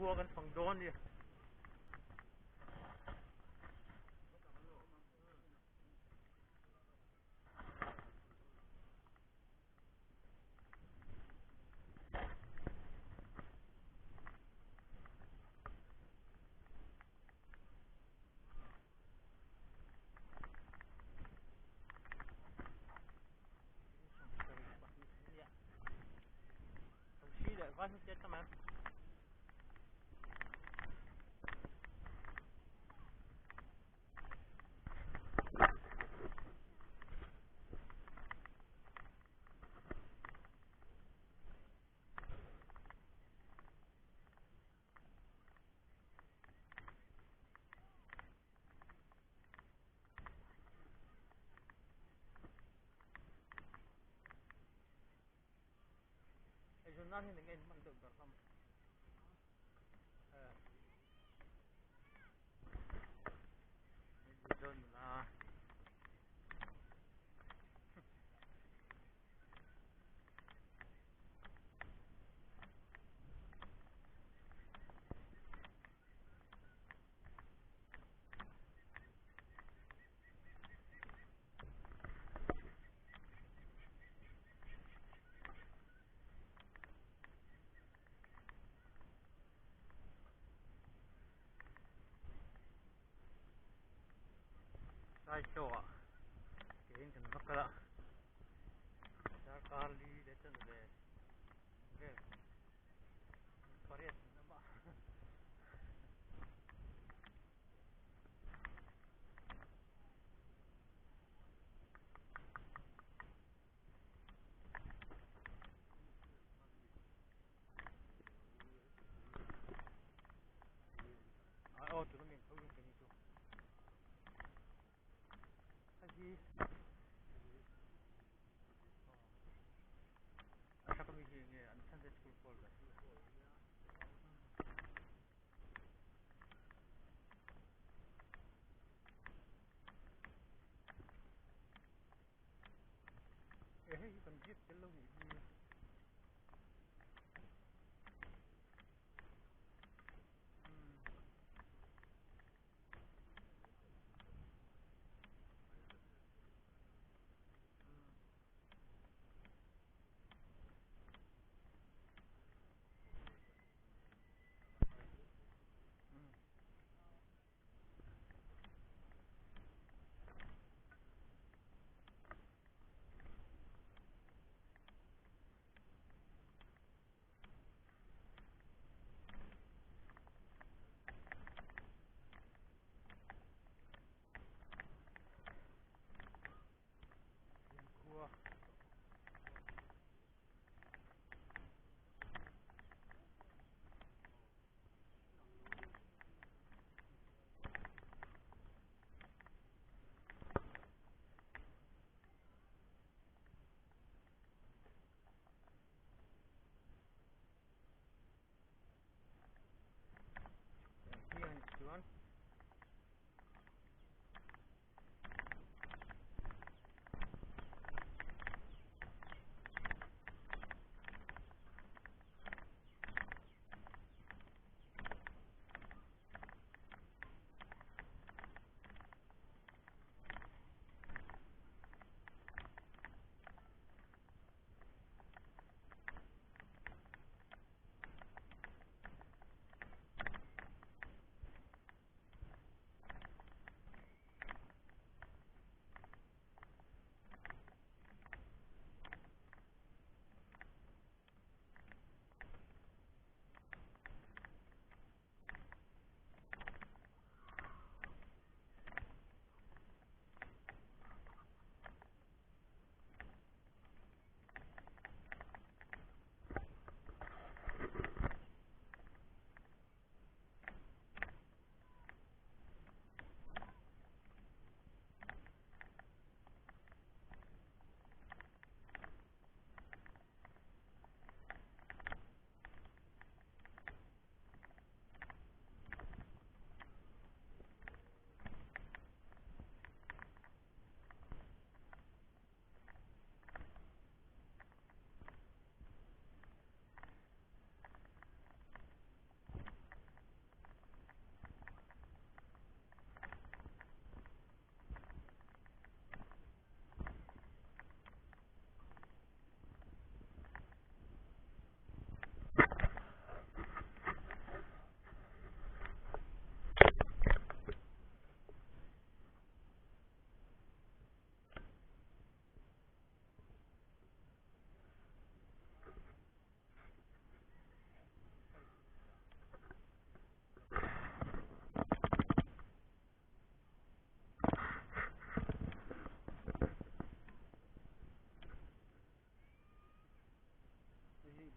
Khua kan fang dawn a ni. Eizawn nan hian eng nge in hman deuh ber hlawm Eizawn nula. Saishaw ah ke in kan va kal a darkar li leh chanve vel pariat an awm a. Aw tuna mi ang tho in ka ni chu hei hi a thak ami hi enge an Sunday school pawl ve. E hei hi kan jeep tel lo nih hi.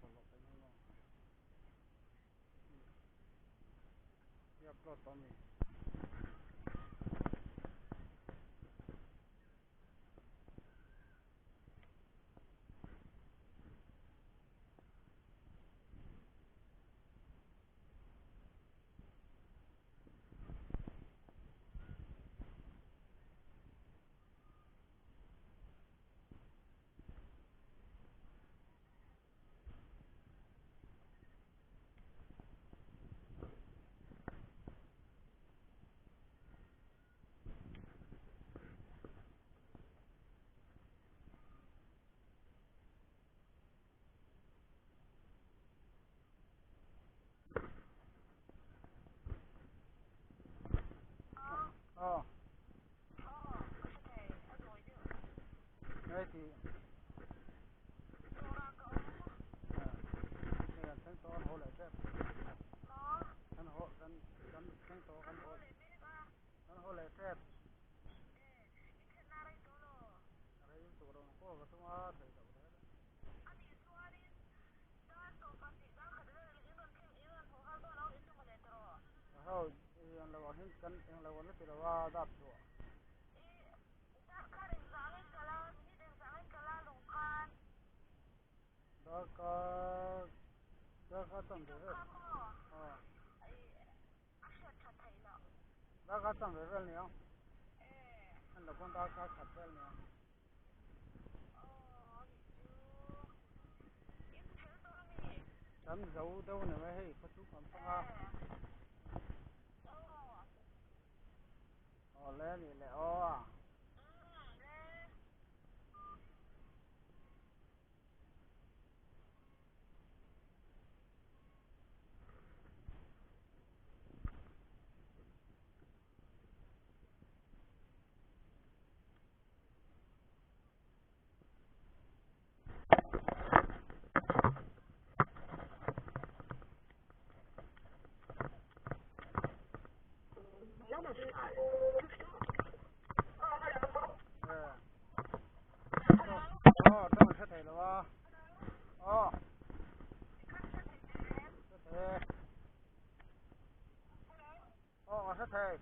bawlhhlawh paih mai maw i upload tawh a mi. Aw. Ngai ti. Kan thleng tawh an haw leh tep. Kan haw kan kan thleng tawh kan haw kan haw leh tep. Rei lutuk rawn call ka tum a theih loh reng. Ho eng lo ang hian kan eng lo an la ti lo a dap chhuah. Darkar darkar chanve vel aw darkar chanve vel ni ang an lo pawn darkar khat vel ni ang. Kan zo deuh a ni mai hei khawchhung kan thleng a. Aw le a nih leh aw a. Aw tawng hre thei lo a aw hre thei aw ka hre thei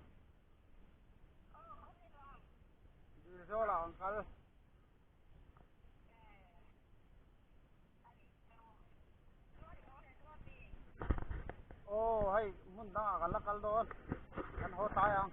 dil zawlah an kal. Aw hei hmun dangah kan la kal dawn kan haw tlai ang.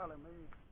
tha leh mai.